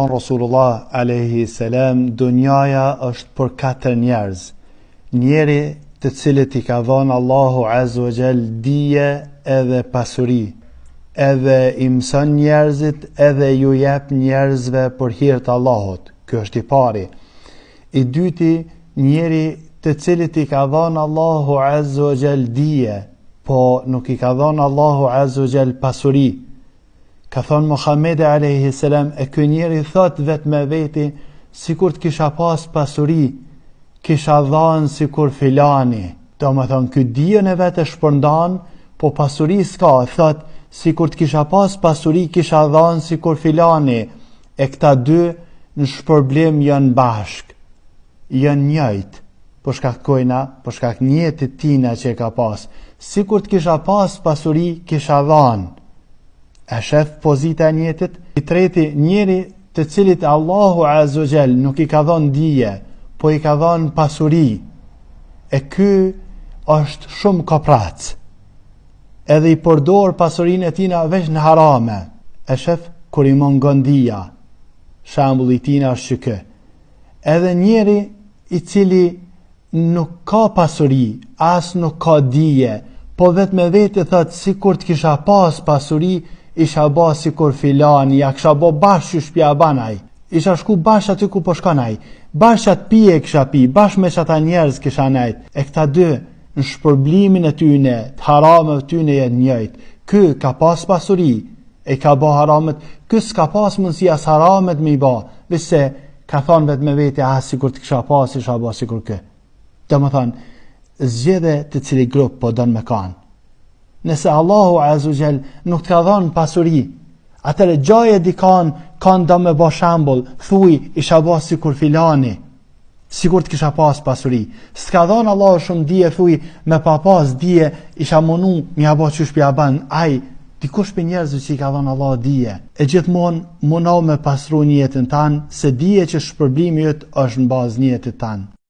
thonë Rasulullah alejhi selam, dunjaja është për katër njerëz. Njeri të cilit i ka dhënë Allahu azza wa jall dije edhe pasuri, edhe i mëson njerëzit edhe ju jep njerëzve për hir të Allahut. Ky është i pari. I dyti, njeri të cilit i ka dhënë Allahu azza wa jall dije, po nuk i ka dhënë Allahu azza wa jall pasuri. Ka thonë Muhammedi alejhi selam, e ky njeri thot vetë me veti, sikur të kisha pas pasuri, kisha dhanë sikur filani. Domethonë, ky dijen e vet e shpërndan, po pasuri s'ka, thot, sikur të kisha pas pasuri, kisha dhanë sikur filani. E këta dy në shpërblim janë bashkë, janë njëjtë, për shkak të kujna, për shkak nijetit tina që e ka pas. Sikur të kisha pas pasuri, kisha dhanë. E shef pozita e nijetit? I treti, njeri të cilit Allahu Azza wa Jall nuk i ka dhonë dije, po i ka dhonë pasuri. E ky është shumë koprac. Edhe i përdor pasurinë e tina veç në harame. E shef kur i mungon dija. Shembulli i tina është që ky. Edhe njeri i cili nuk ka pasuri, as nuk ka dije, po vetë me vete thot sikur të kisha pas pasuri, isha ba sikur filani, ja kisha bo bash qysh p'ja ban ai. Isha shku bash aty ku po shkon ai. Bash qatë pije kisha pi, bash me qata njerëz kisha nejt. E këta dy, në shpërblimin e tyne, të harameve tyne janë njëjtë. Ky ka pas pasuri, e ka ba haramet, ky s'ka pas mundësi as haramet me i ba, veçse ka thonë vetë me vete, ah, sikur të kisha pas, isha ba sikur ky. Domethonë, zgjidhe te cili grup po don me kanë. Nëse Allahu Azza wa Jall nuk të ka dhonë pasuri, atëherë gjoje dikan, kan do me bo shembull, thuj, isha ba sikur filani, Sikur të kisha pas pasuri. S'ka dhënë Allahu shumë dije, thuj, me pa pas dije, isha munu, m'ja bo qysh p'ja ban, ai, dikush prej njerëzve që i ka dhënë Allahu dije. E gjithmonë munohu me pastru nijetin tan, se dije që shpërblimi yt është në bazë nijetit tan.